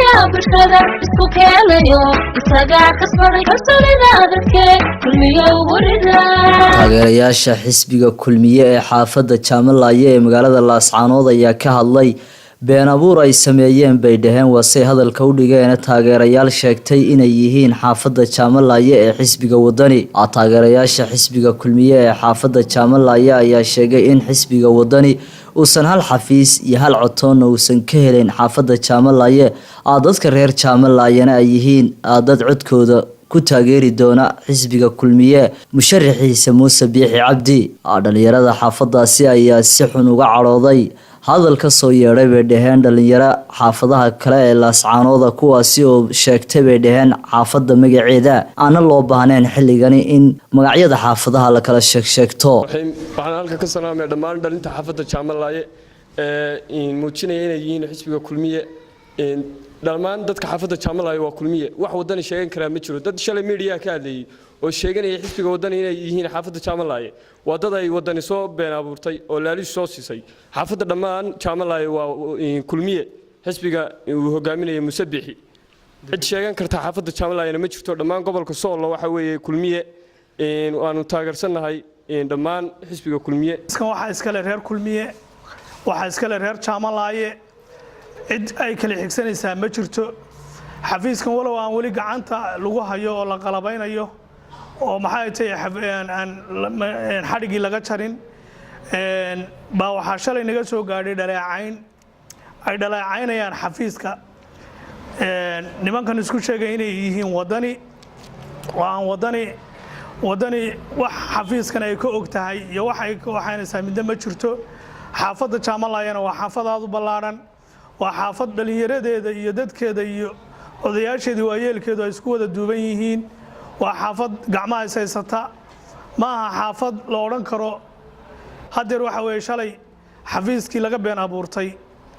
Kulmiyaa bulshada isku keenayo, isagaa kasbaday kalsoonida dadke. Kulmiyo ugu rida. Taageerayaasha xisbiga Kulmiye ee xaafadda Jaamalaaye ee magaalada Laascaanood ayaa ka hadlay been abuur ay sameeyeen, bay dhaheen. Waasey hadalka u dhigeen taageerayaal sheegtay inay yihiin xaafadda Jaamalaaye ee xisbiga Wadani. Taageerayaasha xisbiga Kulmiye ee xaafadda Jaamalaaye ayaa sheegay in xisbiga Wadani uusan hal xafiis iyo hal cotoonna uusan ka helin xaafadda Jaamalaaye, dadka reer Jaamalaayena ay yihiin dad codkooda ku taageeri doona xisbiga Kulmiye, musharaxiisa Muuse Biixi Cabdi. Dhalinyarada xaafadaasi ayaa si xun uga cadhooday hadal ka soo yeedhay, bay dhaheen, dhalinyaro xaafadaha kale ee Laascaanooda, kuwaasi oo sheegtay, bay dhaheen, xaafadda magaceeda aana loo baahnayn xilligani in magacyada xaafadaha la kala sheegsheegto. Waxaan halka ka salaamaya dhammaan dhalinta xaafadda Jaamalaaye ee muujinaya inay yihiin xisbiga Kulmiye. Dhammaan dadka xaafadda Jaamalaaye waa Kulmiye. Wax Wadani sheegan karaa ma jiro. Dad shalay media ka hadlayay oo sheeganaya xisbiga Wadani inay yihiin xaafadda Jaamalaaye waa dad ay Wadani soo been abuurtay oo laalish soo siisay. Xaafadda dhammaan Jaamalaaye waa Kulmiye, xisbiga uu hogaaminaya Muuse Biixi. Cid sheegan karta xaafadda Jaamalaayena ma jirto. Dhammaan gobolka Soollo waxa weeye Kulmiye. Waanu taageersannahay dhammaan xisbiga Kulmiye. Iskan waxaa iskale reer Kulmiye, waxaa iskale reer Jaamalaaye. Cid ay kala xigsanaysaa ma jirto. Xafiiskan, walow aan weli gacanta lagu hayo oo la qalabaynayo oo maxay tahay aan xadhiggii laga jarin, baa waxaa shalay naga soo gaadhay dhaleecayn ay dhaleecaynayaan xafiiska nimankan isku sheegay inay yihiin Wadani, oo aan Wadani wax xafiiskan ay ka og tahay iyo wax ay ka waxaynaysaa midna ma jirto. Xaafadda Jaamalaayana waa xaafad aad u ballaadhan, waa xaafad dhallinyaradeeda iyo dadkeeda iyo odayaasheedii waayeelkeedu ay isku wada duuban yihiin. Waa xaafad gacmaha is haysata, ma aha xaafad la odhan karo. Haddeer waxa weeye shalay xafiiskii laga been abuurtay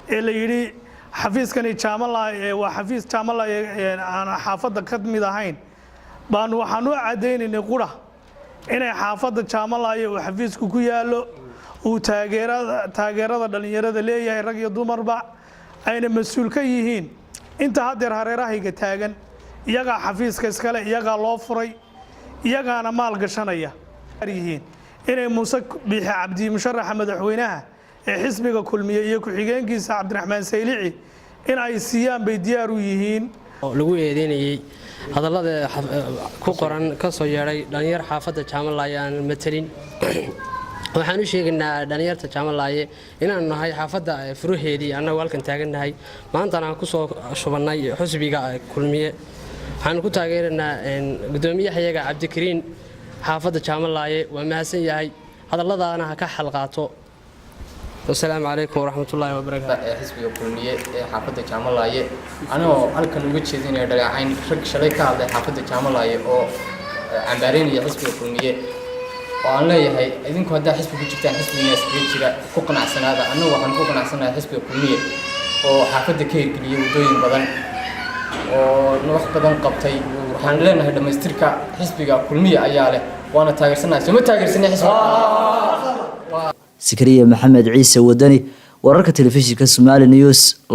ee la yidhi xafiiskani Jaamalaay waa xafiis Jaamalaay aan xaafadda ka mid ahayn, baanu waxaan u caddaynaynay qura inay xaafadda Jaamalaaye uu xafiisku ku yaallo, uu taageerada dhallinyarada leeyahay, rag iyo dumarba ayna mas-uul ka yihiin. Inta haddeer hareerahayga taagan iyagaa xafiiska iskale, iyagaa loo furay, iyagaana maal gashanaya yihiin inay Muuse Biixi Cabdi, musharaxa madaxweynaha ee xisbiga Kulmiye, iyo ku-xigeenkiisa Cabdiraxmaan Saylici in ay siiyaan bay diyaar u yihiin. Lagu eedeynayey hadallada ku qoran ka soo yeedhay dhallinyar xaafadda Jaamalaaye aan matelin. Waxaan u sheegaynaa dhallinyarta Jaamalaaye inaanu nahay xaafadda furuheedii, annagu halkan taagannahay maantana aan kusoo shubannay xusbiga Kulmiye. Waxaanu ku taageeraynaa gudoomiyahayaga Cabdikariin. Xaafadda Jaamalaaye waa mahadsan yahay, hadalladaana ha ka xalqaato. Wasalaamu calaykum waraxmatullaahi wabarakaatu. Ee xisbiga Kulmiye ee xaafadda Jaamalaaye, anigoo halkan uga jeedinaya dhaleecayn rag shalay ka hadlay xaafadda Jaamalaaye oo cambaareynaya xisbiga Kulmiye, oo aan leeyahay: idinku haddaa xisbi ku jirtaan, xisbigiina iskaga jira, ku qanacsanaada. Annagu waxaan ku qanacsanahay xisbiga Kulmiye oo xaafadda ka hirgeliyey waddooyin badan oo wax badan qabtay. Waxaan leenahay dhammaystirka xisbiga Kulmiye ayaa leh, waana taageersanahay. Sooma taageersanay xisbiga? Sikriye Maxamed Ciise Wadani, wararka telefishinka Somali News.